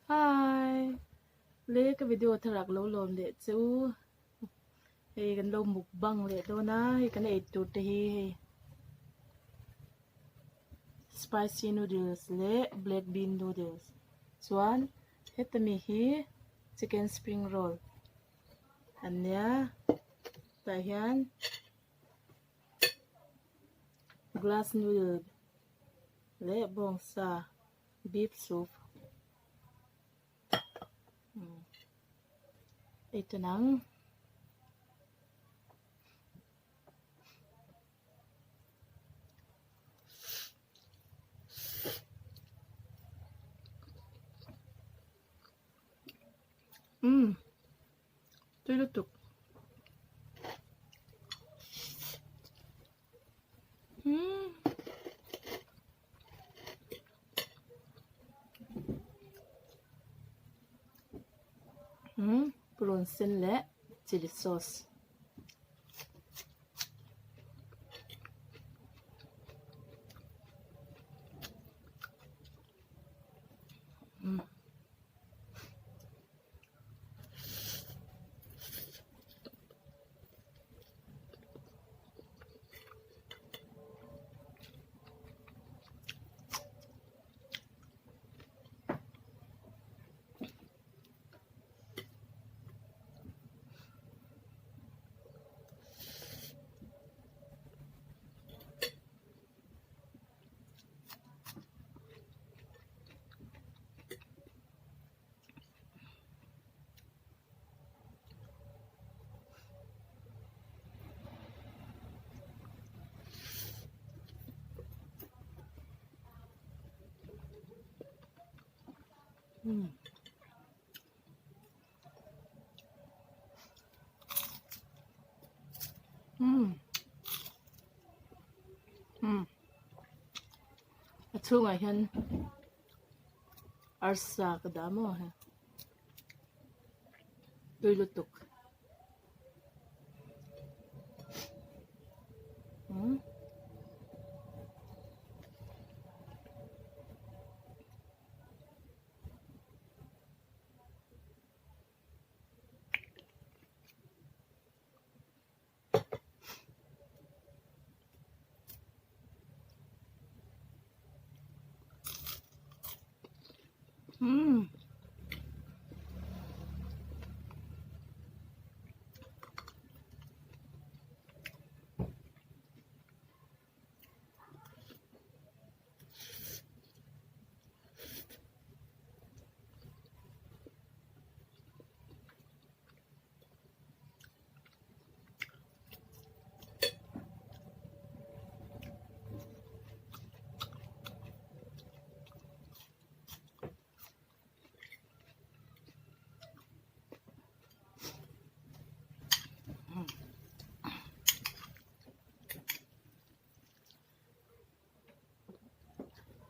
Hi le ka video thar lo lawm leh che u hei kan lo mukbang leh dawn a hei kan ei tur te hi hei spicy noodles leh black bean noodles chuan heta mi hi chicken spring roll an nia tah hian glass noodle leh bawngsa beef soup ei ta nang. Umm tui lutuk. Umm umm purun sen leh chilli sauce. Umm. Umm. Umm. A chhungah hian arsa ka dah maw hei tui lutuk umm. Umm.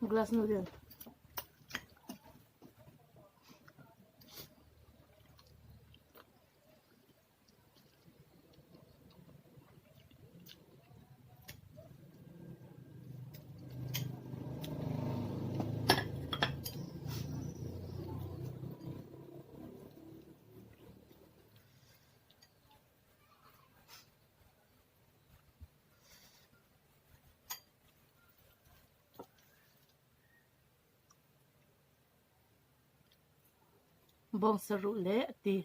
Glass noodle. Bawngsa ruh leh a ti.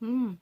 Umm.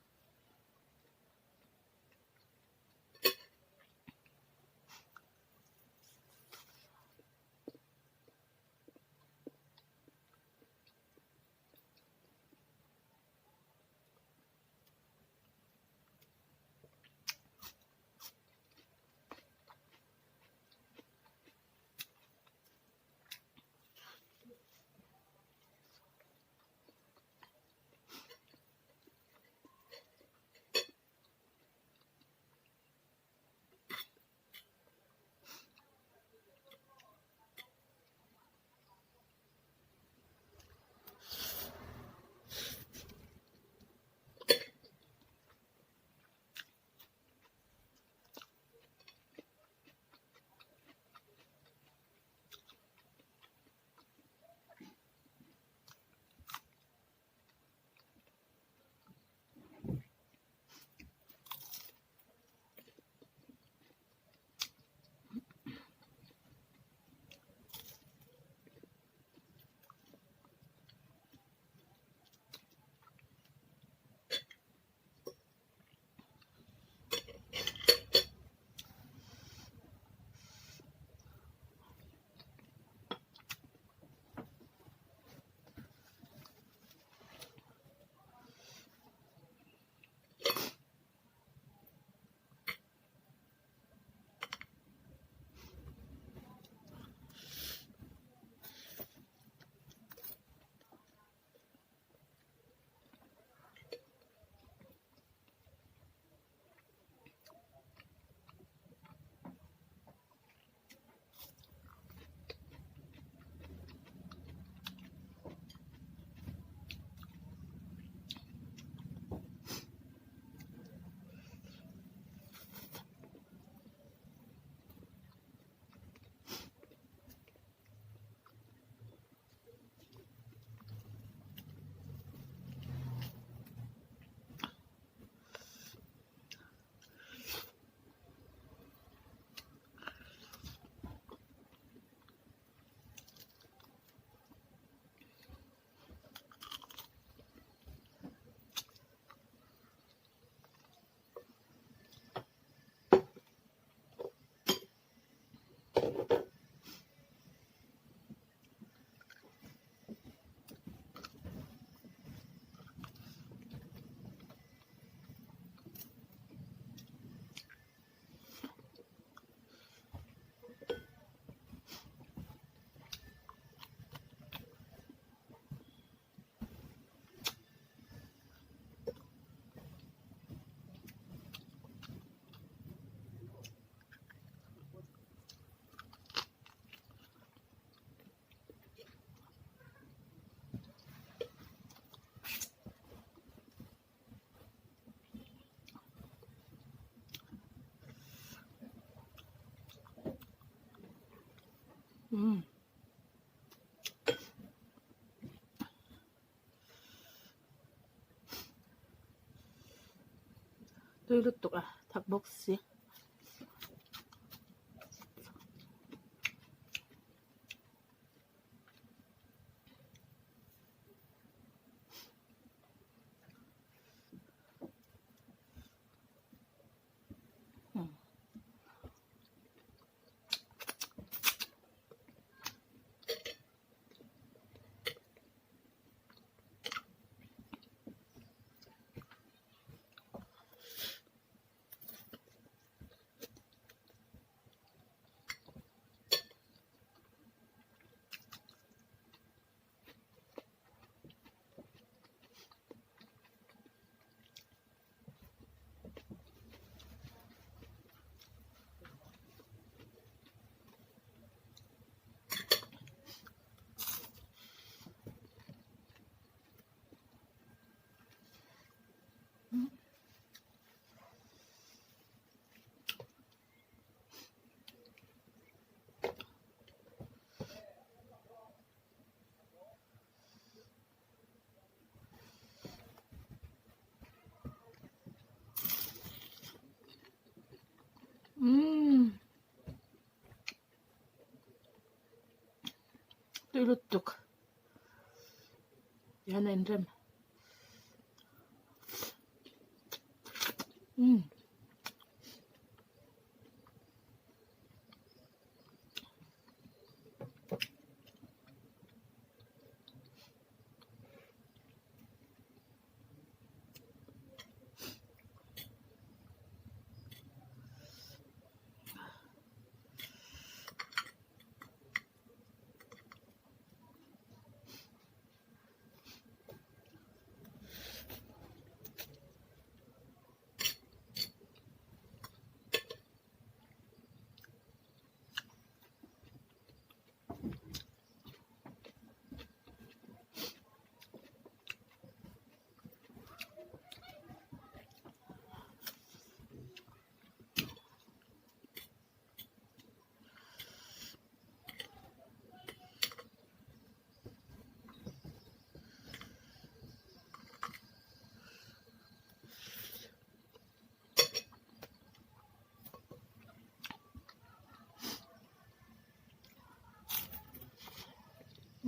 Umm. Tui lutuk a thak bawk si. Umm tui lutuk hian a inrem umm.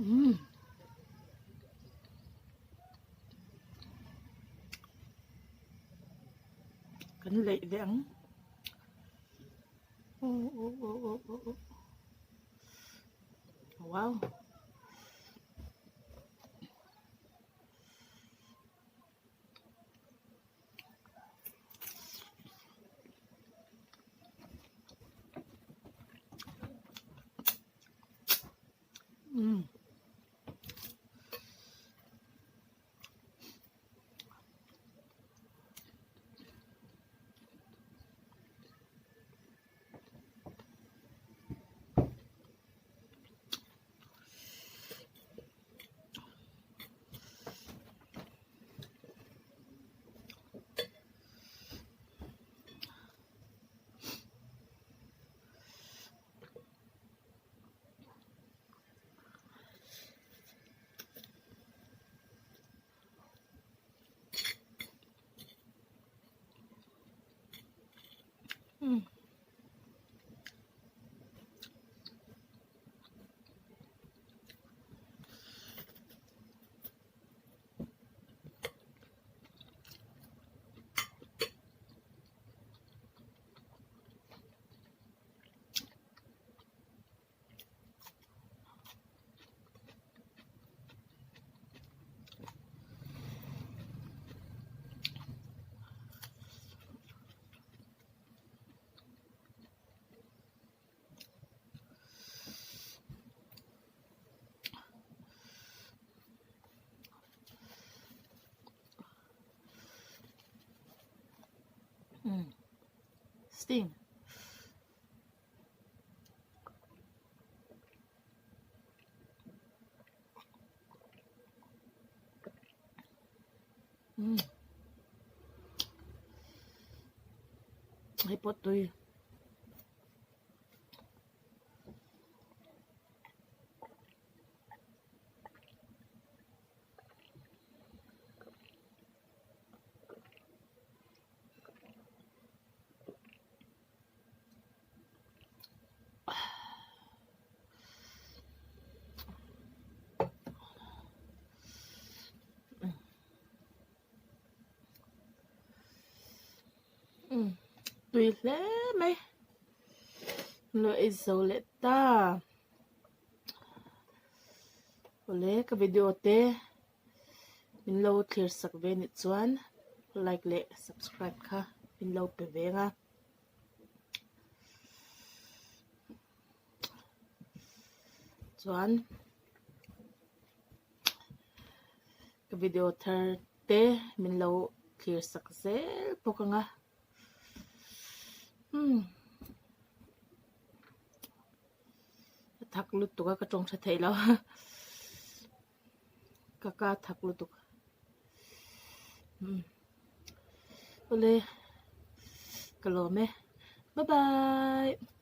Umm. Kan leih ve ang. Oh oh oh oh oh oh. Wow. Umm. Umm. Umm. Steam. Umm. Hei pawh tui. Tui hle mai. Lo ei zo leh ta. Awle ka video te min lo thlir sak ve nih chuan like leh subscribe kha min lo pe veng a. Chuan ka video thar te min lo thlir sak zel bawk ang a umm a thak lutuk a ka tawng tha theih lo ka ka thak lutuk umm awle ka lawm e bye bye.